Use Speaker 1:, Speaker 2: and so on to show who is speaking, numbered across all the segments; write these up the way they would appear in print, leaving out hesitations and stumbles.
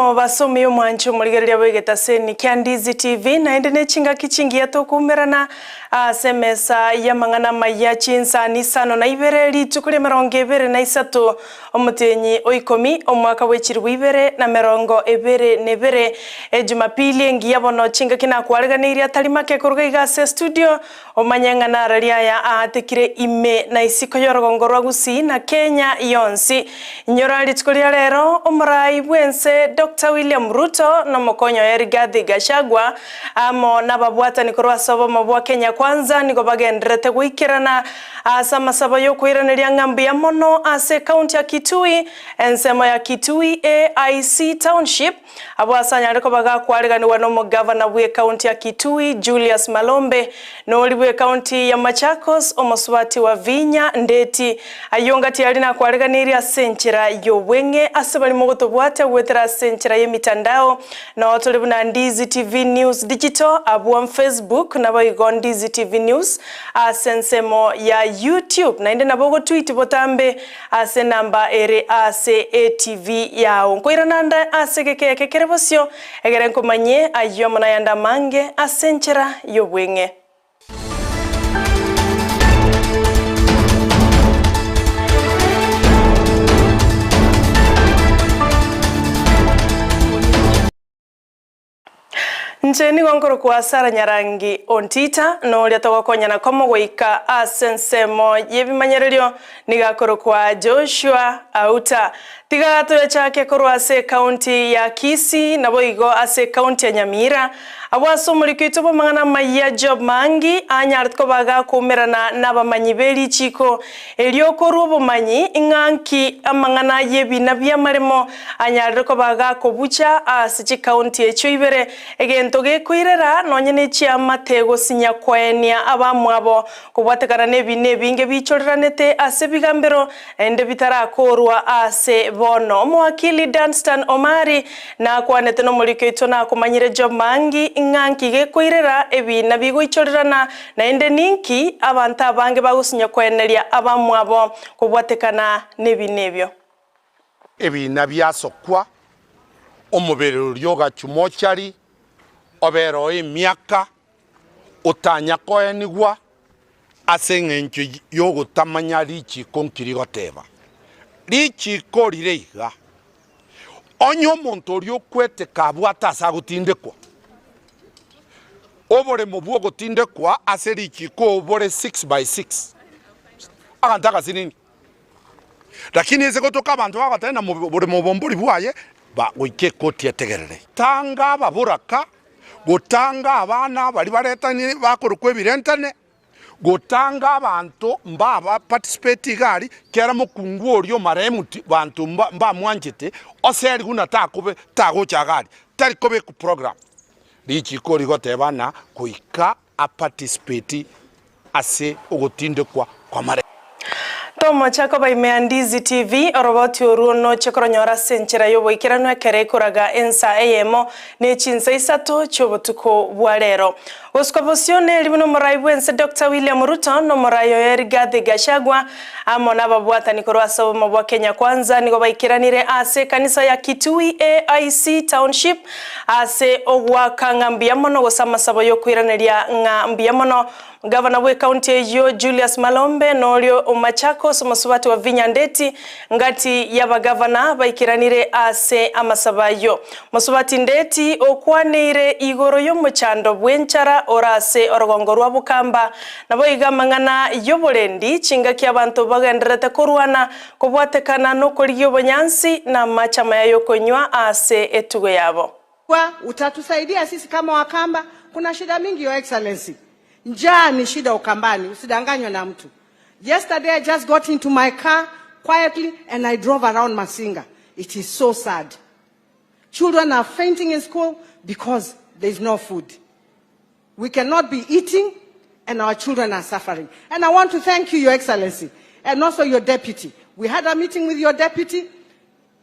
Speaker 1: Omobaso omuya omwanche omorigereria bw'egetaseni kia Ndizi TV naende ne chingaki chingiya tokoumerana ase emesa y'amang'ana amaya chinsani isano na ibere rituko ri'emerongo ebere na isato omotienyi o ikomi omwaka bw'echilifu ibere na merongo ebere na ebere Ejumapili engiya bono chingaki nakwareganeirie atari make koruga iga ase estudio Omanye ng'a narari aya aatekire ime na isiko y'orogongo rwa Gusii na Kenya yonsi. Inyora rituko ria rero, omorai bw'ense Doctor William Ruto na omokonyi oye Rigathi Gachagua amo nababwatani korwa ase obomo bwa Kenya Kwanza nigo bagendererete goikerana ase amasabo y'okoiraneria ng'a mbuya mono ase ekaunti ya Kitui, ensemo ya Kitui AIC Township, Abwo ase anyare koba gakwariganigwa nomogavana bw'ekaunti ya Kitui Julius Malombe, na oria bw'ekaunti ya Machakos omosubati wa Vinya Ndeti. Ayio ngati aria nakwariganirie ase enchera y'obweng'e ase barimo gotobwatia goetera ase enchera y'emitandao, noo tore buna Ndizi TV News Digital abwo Facebook naboigo Ndizi TV News ase ensemo ya YouTube naende nabo ogotweet botambe Ase enamba ere ase etv yao. Nkoirana nde ase egeka eke kere bosio, egere nkomanyie ayio amo nayande amange ase enchera y'obweng'e. Inche nigo nkorokwa Sarah Nyarangi Ontita, na oria togokonyana komo goika ase ensemo y'ebimanyererio nigo akorokwa Joshua Auta. Tiga toyachake korwa ase ekaunti ya Kisii naboigo ase ekaunti ya Nyamira, abwo ase omoriki oito bw'amang'ana amayia Job Mangi anyarete koba gakoumerana nabamanyi be richiko Erio korwa obomanyi ng'a nki amang'ana y'ebiina bi'amaremo anyarire koba gakobucha ase chikaunti echio ibere, egento gekoirera nonye ne chiamate gosinya koenia abamwabo, kobwatekana nebiina ebinge biichoreranete ase ebigambero naende bitarakoorwa ase bono. Omowakili Dunstan Omari nakwanete nomoriki oito nakomanyire Job Mangi ng'a nki gekoirera ebiina bigoichorerana Naende ninki abanto abange bagosinya koeneria abamwabo kobwatekana nebiina ebio?
Speaker 2: Ebiina biasokwa, omobere oria ogachwa mochari, obere oo emiaka, otanya koenigwa ase engencho y'ogotamanya richiiko nki rigoteba. Richiiko rire iga, Onye omonto oria okwete kabwate ase agotindekwa, oboremo bw'ogotindekwa ase richiiko bore 6 by 6, aganto agasinini. Lakini ase gotoka abanto bagoteba ng'a oboremo obo mbori bwaye, ba goika ekoti etegerere. Tanga ababoraka, gotanga abana baria baretani bakorokwa ebirentane. Gotanga abanto mbaba participate iga aria, kera mokungu oria omaremu ti banto mbamwanchete, oserigwe na takobe tagocha iga aria, tari kobekwa program. Richiko rigoteba ng'a goika a participate ase ogotindekwa kw'amaremo.
Speaker 1: Tomocha koba ime ya Ndizi TV, oroboti orwo noche koronyora ase enchera y'oboikeranu ekero ekoraga ensa eyemo ne chinsa isato chi'obotuko bwa rero. Gosuka bosio neri buna omorai bw'ense Doctor William Ruto na omorai oye Rigathi Gachagua amo nababwatani korwa ase obomo bwa Kenya Kwanza nigo baikeranire ase ekanisa ya Kitui AIC Township ase ogoaka ng'a mbuya mono gose amasabo y'okoiraneria ng'a mbuya mono Gavana bw'ekaunti eyio Julius Malombe na oria o Machakos omosubati wa Vinya Ndeti ngati y'abagavana baikeranire ase amasabo ayio. Mosubati Ndeti okwaneire igoro y'omochando bw'enchara ore ase orogongo rwa Bukamba naboigo amang'ana y'oborendi chingaki abanto bagendererete korwana kobwatekana nokorigia obonyansi na amache amaya y'okonywa ase etugo yabo.
Speaker 3: Kwa utatusaidia sisi kama Wakamba. Kuna shida mingi your excellency, njaa ni shida Ukambani, usidanganywe na mtu. Yesterday I just got into my car quietly and I drove around Masinga. It is so sad. Children are fainting in school because there is no food. We cannot be eating and our children are suffering. And I want to thank you, Your Excellency, and also your deputy. We had a meeting with your deputy.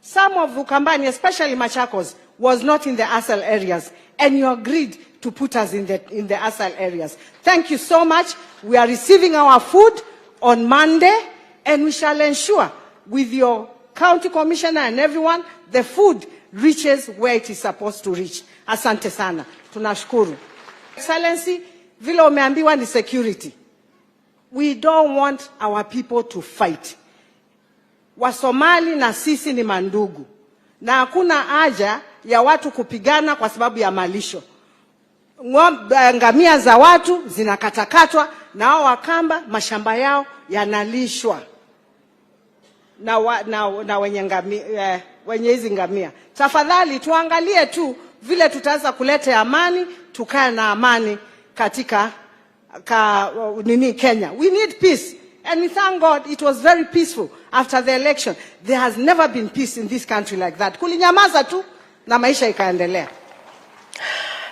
Speaker 3: Some of Ukambani, especially Machakos, was not in the ASAL areas, and you agreed to put us in the, in the ASAL areas. Thank you so much. We are receiving our food on Monday, and we shall ensure with your county commissioner and everyone, the food reaches where it is supposed to reach. Asante sana, tunashukuru. Excellency, vile umeambiwa ni security. We don't want our people to fight. Wasomali na sisi ni mandugu, na hakuna haja ya watu kupigana kwa sababu ya malisho. Ng'ombe, ngamia za watu zinakatakatwa na hao Wakamba mashamba yao yanalishwa na, wa, na, na wenye ngamia, wenye hizi ngamia. Tafadhali tuangalie tu vile tutaweza kuleta amani, tukae na amani katika ka, nini Kenya. We need peace. And we thank God it was very peaceful after the election. There has never been peace in this country like that. Kulinyamaza tu na maisha ikaendelea.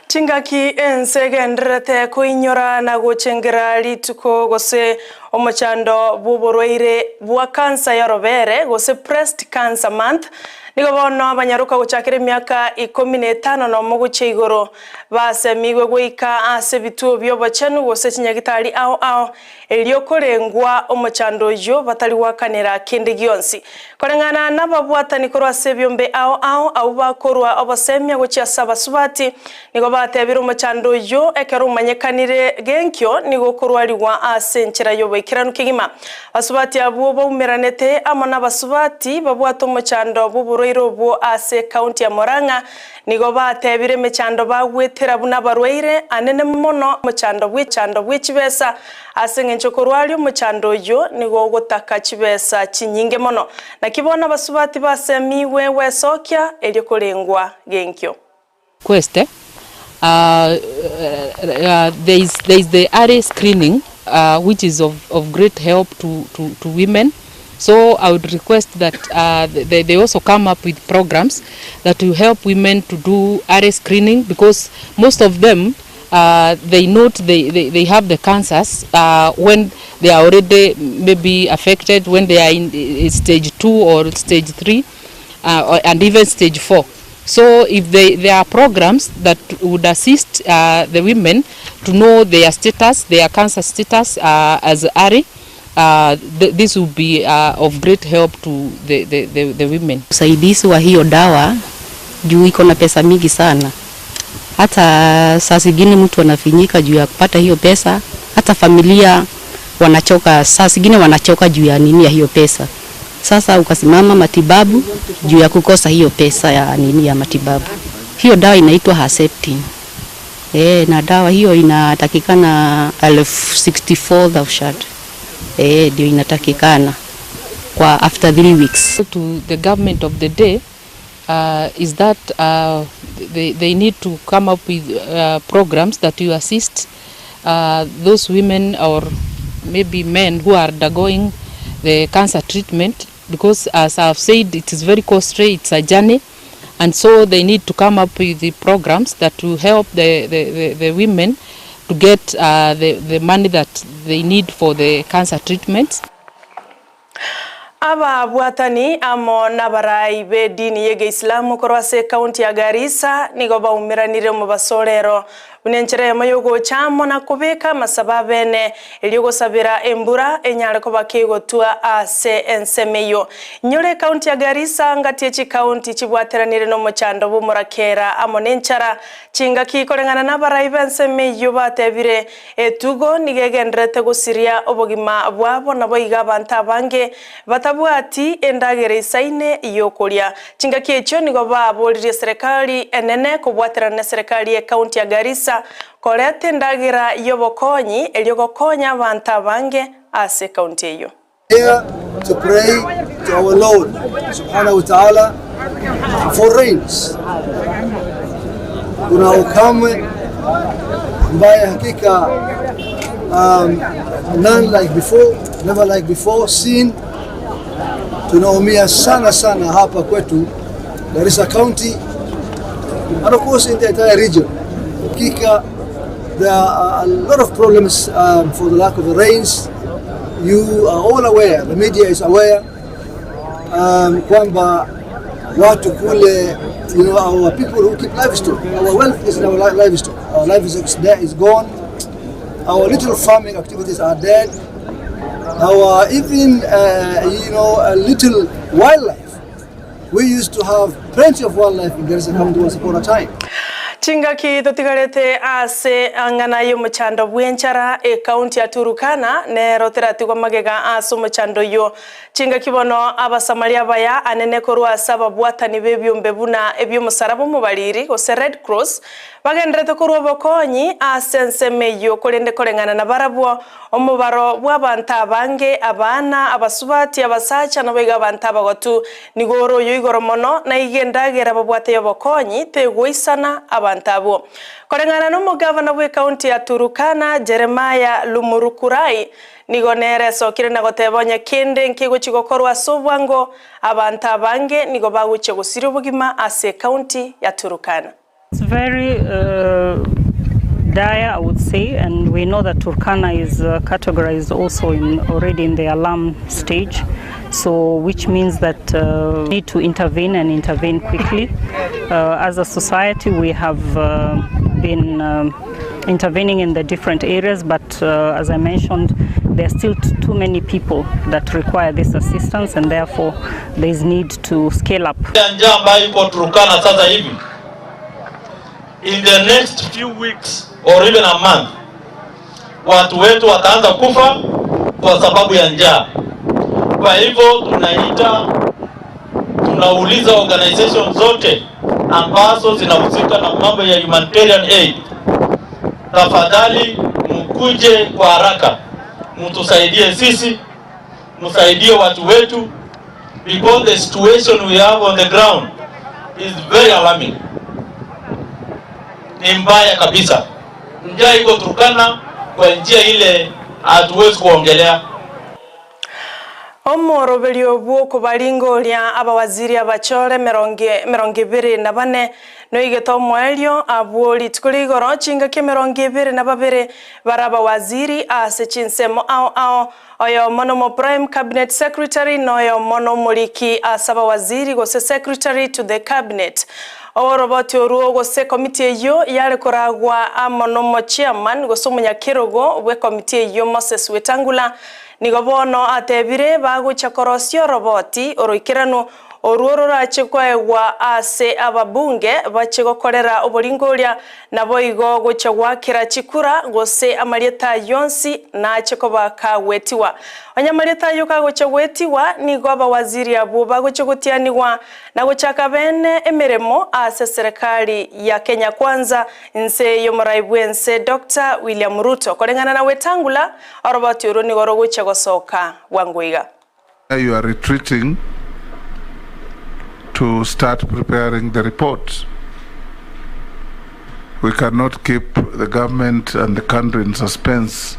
Speaker 1: Chingaki ense egendererete koinyora na gochengera rituko gose omochando bw'oborwaire bwa cancer ya orobere gose Breast Cancer Month. Nigo bono abanyaroka gochakera emiaka ikomi na etano nomo gochia igoro basemigwe goika ase ebituo bi'obochenu gose chinyagitari ao ao erio korengwa omochando oyio batari goakanera kende gionsi. Koreng'ana nababwatani korwa ase ebiombe ao ao abwo bakorwa obosemia gochia ase abasubati nigo batebire omochando oyio ekero omanyekanire genkio nigo okorwarigwa ase enchera y'oboikeranu kegima. Abasubati abwo baumeranete amo nabasubati babwate omochando bw'oborwaire obwo ase ekaunti ya Murang'a nigo batebire emechando bagwetera buna abarwaire anene mono omochando bw'echando bwe chibesa ase engencho korwaria omochando oyio nigo ogotaka chibesa chinyinge mono. Naki bono abasubati basemigwe gwesokia erio korengwa genkio.
Speaker 4: Quest, there is, there is the early screening which is of, of great help to, to, to women. So I would request that they, they also come up with programs that will help women to do early screening because most of them they note they, they, they have the cancers when they are already maybe affected, when they are in stage 2 or stage 3 and even stage 4. So if they, there are programs that would assist the women to know their status, their cancer status as early, th this will be of great help to the, the, the, the women.
Speaker 5: Usaidizi wa hiyo dawa juu iko na pesa mingi sana, hata saa zingine mtu anafinyika juu ya kupata hiyo pesa, hata familia wanachoka, saa zingine wanachoka juu ya nini ya hiyo pesa. Sasa ukasimama matibabu juu ya kukosa hiyo pesa ya nini ya matibabu. Hiyo dawa inaitwa Herceptin. E, na dawa hiyo inatakikana 64,000. Eh, ndio inatakikana kwa after 3 weeks.
Speaker 4: To the government of the day is that they, they need to come up with programs that will assist those women or maybe men who are undergoing the cancer treatment, because as I've said, it is very costly, it's a journey, and so they need to come up with the programs that will help the, the, the, the women to get the, the money that they need for the cancer treatments.
Speaker 1: Ababwatani amo nabarai b'edini y'Egeisilamu korwa ase ekaunti ya Garissa nigo baumeranire omobaso buna enchera eyemo yogocha amo na kobeka amasabo abene erio gosabera embura enyare koba kegotwa ase ensemo eyio. Inyore ekaunti ya Garissa ngati echikaunti chibwateranire na omochando bwa omorakera amo na enchara chingaki koreng'ana na abarai ba ensemo eyio batebire etugo nigo egenderete gosiria obogima bwabo nabo iga abanto abange batabwati endagera isaine yokoria. Chingaki echio nigo baboririe serikali enene kobwaterana na serikali ya ekaunti ya Garissa koreta endagera y'obokonyi erio gokonya abanto abange ase ekaunti eyio.
Speaker 6: Here to pray to our Lord subhanahu wa ta'ala for rains. Kuna ukame ambaye hakika none like before, never like before seen. Tunaumia sana sana hapa kwetu Garissa County and of course in the entire region. Hakika there are a lot of problems for the lack of the rains. You are all aware, the media is aware kwamba watu kule, our people who keep livestock, our wealth is in our livestock. Our livestock is, there, is gone. Our little farming activities are dead. Our even, a little wildlife. We used to have plenty of wildlife in Garissa County once upon a time.
Speaker 1: Chingaki totigarete ase ang'ana y'omochando bw'enchara, ekaunti ya Turukana nero teratigwa magega ase omochando oyio. Chingaki bono Abasamaria abaya anene korwa ase ababwatani b'ebiombe buna ebi'omosalaba omobariri, gose Red Cross, bagenderete korwa obokonyi ase ensemo eyio, korende koreng'ana nabarabwo, Omobaro bw'abanto abange, abana, abasubati, abasacha, naboigo abanto abagotu, nigo ore oyo igoro mono, na igo endagera babwate y'obokonyi tegoisana abanto abwo. Koreng'ana nomogavana bw'ekaunti ya Turukana, Jeremiah Lumurukurai, nigo nere esokire na goteba onye kende nkegochia gokorwa ase obwango, abanto abange nigo bagochia gosiria obogima ase ekaunti ya Turukana.
Speaker 7: It's very dire I would say and we know that Turkana is categorized also in already in the alarm stage so which means that uh, need to intervene and intervene quickly. Uh, as a society we have uh, been um, intervening in the different areas but uh, as I mentioned there are still too many people that require this assistance and therefore there is need to scale up.
Speaker 8: Njaa ambayo iko Turkana sasa hivi in the next few weeks or even a month, watu wetu wataanza kufa kwa sababu ya njaa. Kwa hivyo tunaita, tunauliza organization zote ambazo zinahusika na mambo ya humanitarian aid, tafadhali mkuje kwa haraka, mtusaidie sisi, msaidie watu wetu, because the situation we have on the ground is very alarming. Ni mbaya kabisa. Njaa iko Turkana kwa njia ile hatuwezi kuongelea.
Speaker 1: Omoroberio bw'okobaringoria abawaziri abachore emerongo ebere na bane noigete omoerio abwo rituko ria igoro chingaki 22 bare abawaziri ase chinsemo ao ao oyomo nomo prime cabinet secretary na oyomo nomoriki ase abawaziri gose secretary to the cabinet. Oroboti orwo gose komiti eyio yare koragwa amo nomo chairman gose omonyakerogo bw'ekomiti eyio Moses Wetangula nigo bono atebire bagochia korosia oroboti oroikeranu orwo rorache koegwa ase ababunge bache gokorera oboringoria naboigo gochia goakera chikura gose amarieta ayio onsi nache koba kagwetiwa. Onye amarieta ayio kagochia gwetiwa nigo abawaziri abwo bagochia gotianigwa na gochaka bene emeremo ase eserekari ya Kenya Kwanza inse y'omorai bw'ense Doctor William Ruto. Koreng'ana na Wetangula, oroboti orwo nigo rogochia gosoka bwango iga.
Speaker 9: You are retreating to start preparing the report. We cannot keep the government and the country in suspense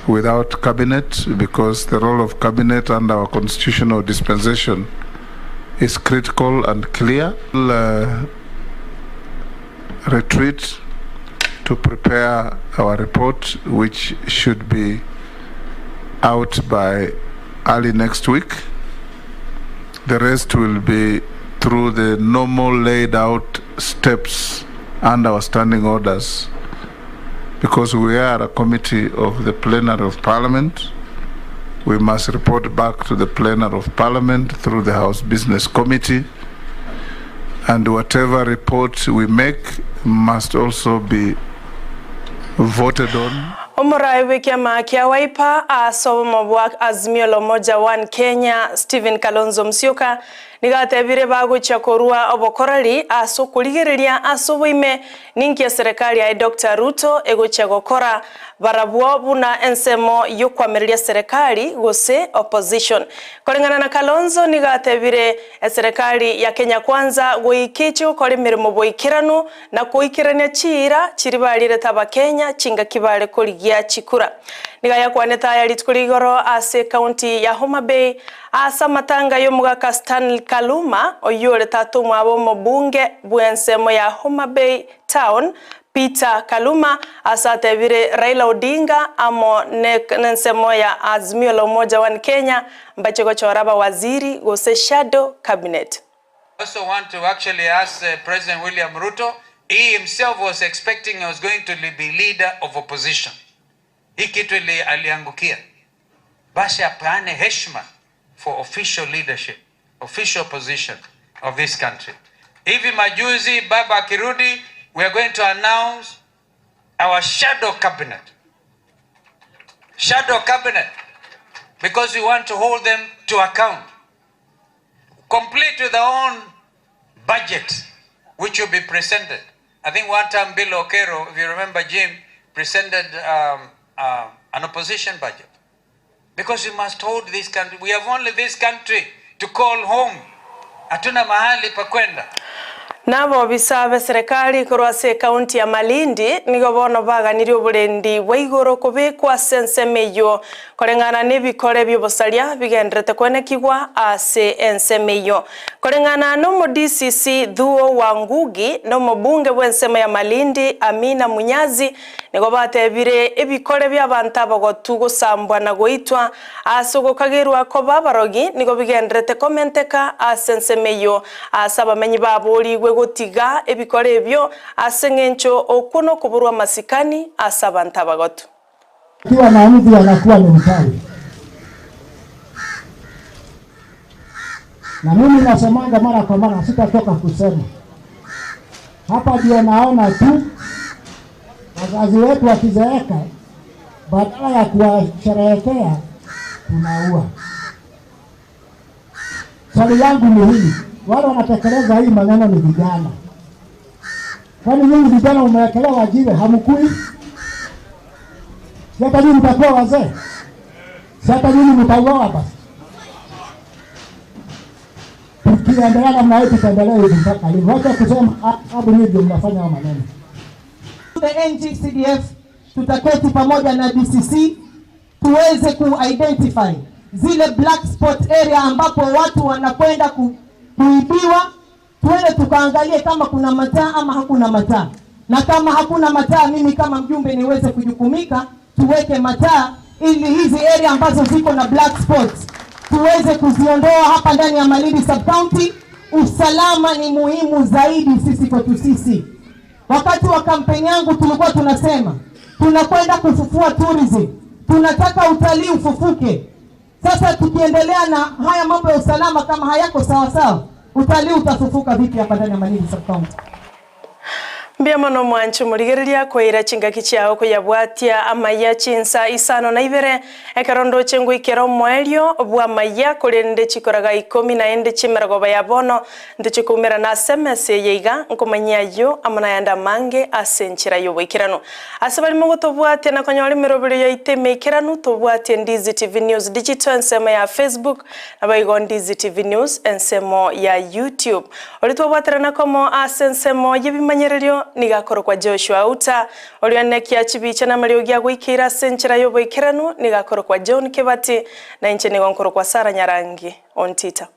Speaker 9: without cabinet because the role of cabinet under our constitutional dispensation is critical and clear. We'll, retreat to prepare our report, which should be out by early next week. The rest will be through the normal laid out steps and our standing orders, because we are a committee of the plenary of parliament. We must report back to the plenary of parliament through the House Business Committee, and whatever report we make must also be voted on.
Speaker 1: Omorai bw'ekiama kia Wiper ase obomo bwa Azimio la Umoja One Kenya Stephen Kalonzo Musyoka nigo atebire bagochia korua obokoreri ase okorigereria ase oboime ninki eserekari yaye Doctor Ruto egochia gokora barabwo buna ensemo y'okwamereria serikali gose opposition. Koreng'ana na Kalonzo nigo atebire eserekari ya Kenya Kwanza goika eche gokora emeremo boikeranu na koikerania chiira chiria barierete abakenya chingaki bare korigia chikura. Nigo ayakwanete aya rituko ria igoro ase ekaunti ya Homa Bay ase amatanga y'omogaka Stanley Kaluma oyio ore tata omwabo omobunge bw'ensemo ya Homa Bay Town Peter Kaluma ase atebire Raila Odinga amo nensemo ya Azimio la Umoja One Kenya mbache gochora abawaziri gose shadow cabinet.
Speaker 10: Also want to actually ask President William Ruto, he himself was expecting he was going to be leader of opposition. Hii kitu ili aliangukia. Basi apeane heshima for official leadership, official position. of this country. Hivi majuzi baba akirudi, we are going to announce our shadow cabinet. Shadow cabinet because we want to hold them to account. Complete with our own budget which will be presented. I think one time Bill Okero, if you remember Jim, presented um, uh, an opposition budget. Because we must hold this country. We have only this country to call home. Hatuna mahali pa kwenda.
Speaker 1: Nabobisa b'eserekari korwa ase ekaunti ya Malindi nigo bono baganirie oborendi bwa igoro kobekwa ase ensemo eyio koreng'ana nebikore bi'obosaria bigenderete kwenekigwa ase ensemo eyio. Koreng'ana nomo DCC Thuo wa Ngugi na omobunge bw'ensemo ya Malindi Amina Munyazi nigo batebire ebikore bi'abanto abagotu gosambwa na goitwa ase ogokagerwa koba abarogi nigo bigenderete komenteka ase ensemo eyio ase abamenyi baborigwe gotiga ebikore ebio ase eng'encho okwo nokoborwa amasikani ase abanto abagotu.
Speaker 11: Akiwa na mvi anakuwa ni mchawi. Na mimi nasemanga mara kwa mara, sitatoka kusema hapa. Ndio naona tu wazazi wetu wakizeeka, badala ya kuwasherehekea tunaua. Swali yangu ni hili, wale wanatekeleza hii maneno ni vijana. Kwani nyinyi vijana umewekelewa jiwe, hamkui? Si hata nyinyi mtakuwa wazee? Si hata nyinyi mtauawa? Basi tukiendelea namna hii, tutaendelea hivi mpaka lini? Wacha kusema sababu nyinyi ndio mnafanya hayo maneno.
Speaker 12: The NGCDF tutaketi pamoja na DCC tuweze ku-identify zile black spot area ambapo watu wanakwenda ku, kuibiwa, tuende tukaangalie kama kuna mataa ama hakuna mataa, na kama hakuna mataa, mimi kama mjumbe niweze kujukumika tuweke mataa ili hizi area ambazo ziko na black spots tuweze kuziondoa hapa ndani ya Malindi sub county. Usalama ni muhimu zaidi sisi kwetu sisi. Wakati wa kampeni yangu tulikuwa tunasema tunakwenda kufufua tourism, tunataka utalii ufufuke. Sasa tukiendelea na haya mambo ya usalama kama hayako sawa sawa, utalii utafufuka vipi hapa ndani ya Malindi sub county?
Speaker 1: Mbuya mono mwanche omorigereria koira chingaki chiao koyabwatia amaiya chinsa isano na ibere, ekero ndoche ngoikera omoerio bw'amaiya korende chikoraga ikomi naende chimerogoba ya bono ntoche koumerana ase emesa eye iga nkomanyia ayio amo nayande amange ase enchera y'oboikeranu. Ase barimo gotobwatia na konyora emeroberio yaito emeikeranu tobwatie Ndizi TV News Digital ensemo ya Facebook Naboigo Ndizi TV News ensemo ya YouTube. Oria twabwaterana komo ase ensemo y'ebimanyererio nigo akorokwa Joshua Outa, oria onekia chibicha na amariogi agoikeire ase enchera y'oboikeranu nigo akorokwa John Kebati, na inche nigo nkorokwa Sarah Nyarangi Ontita.